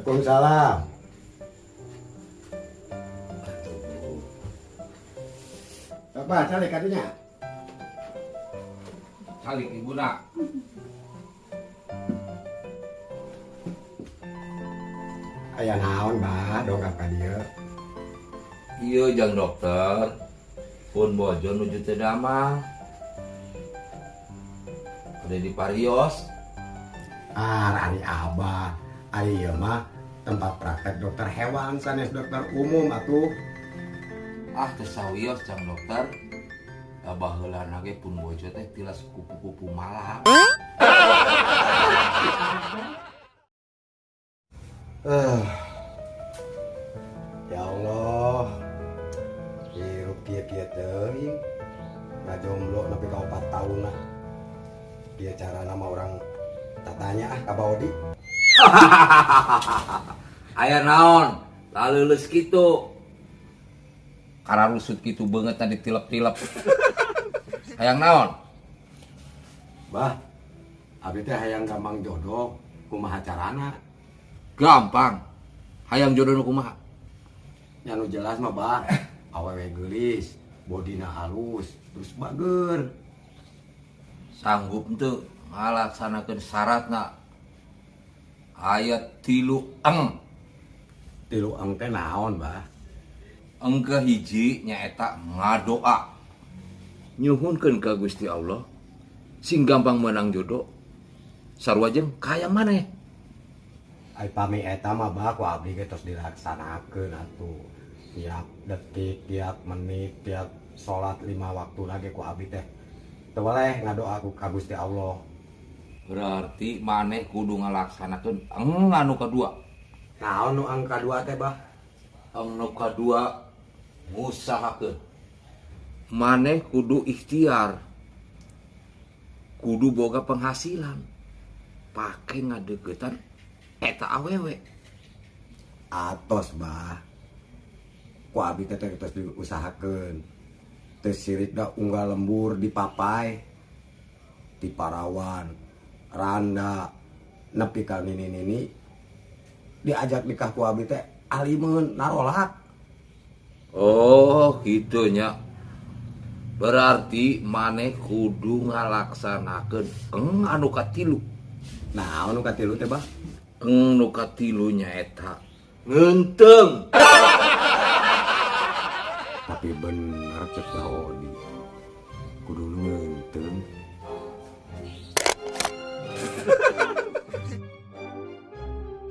Waalaikumsalam. Aduh. Apa, calik ka dinya? Calik ibuna. Aya naon, Bah, dongkap ka dieu? Iya, jang dokter. Pun bojo nuju teu damang. Ada di parios. Ah, ari Abah. Ari ieu mah tempat praktek dokter hewan sanes dokter umum atuh. Ah, teu sawios, jang dokter. Da baheulana ge pun bojo teh tilas kupu-kupu malam. Ya Allah. Hirup kieu-kieu teuing. Ngajomblo nepi ka 4 taun lah. Kieu carana mah urang tatanya ah ka Baudi. Aya naon? Laleuleus kitu. Kararusut kitu beungeut tadi tilep-tilep. Hayang naon? Bah, abdi teh hayang gampang jodoh, kumaha carana? Gampang. Hayang jodoh nu kumaha? Nya nu jelas mah, Bah, awewe geulis, bodina halus, terus bager. Sanggup henteu ngalaksanakeun syaratna? Aya 3 eng. 3 eng teh naon, Bah? Eng kahiji nyaeta ngadoa. Nyuhunkeun ka Gusti Allah sing gampang menang jodoh. Sarua jeung kaya maneh. Ai pami eta mah, Bah, ku abdi ge tos dilaksanakeun atuh. Tiap detik, tiap menit, tiap salat 5 waktu lagi ku abdi teh teu weleh ngadoa ku ka Gusti Allah. Berarti maneh kudu ngalaksanakeun eng anu kadua. Naon nu eng kadua teh, Bah? Eng nu kadua ngusahakeun. Maneh kudu ikhtiar. Kudu boga penghasilan. Pake ngadeukeutan eta awewe. Atos, Bah. Ku abdi teh tos diusahakeun. Teu sirik da unggal lembur dipapai. Ti parawan, randa, nepi ka nini-nini diajak nikah ku abdi teh alimeun narolak. Oh, gitu nya. Berarti maneh kudu ngalaksanakeun eng anu katilu. Nah, anu katilu teh, Bah? Eng nu katilu nyaeta ngeunteung. Tapi bener cek Bah Odi. Kudu ngeunteung.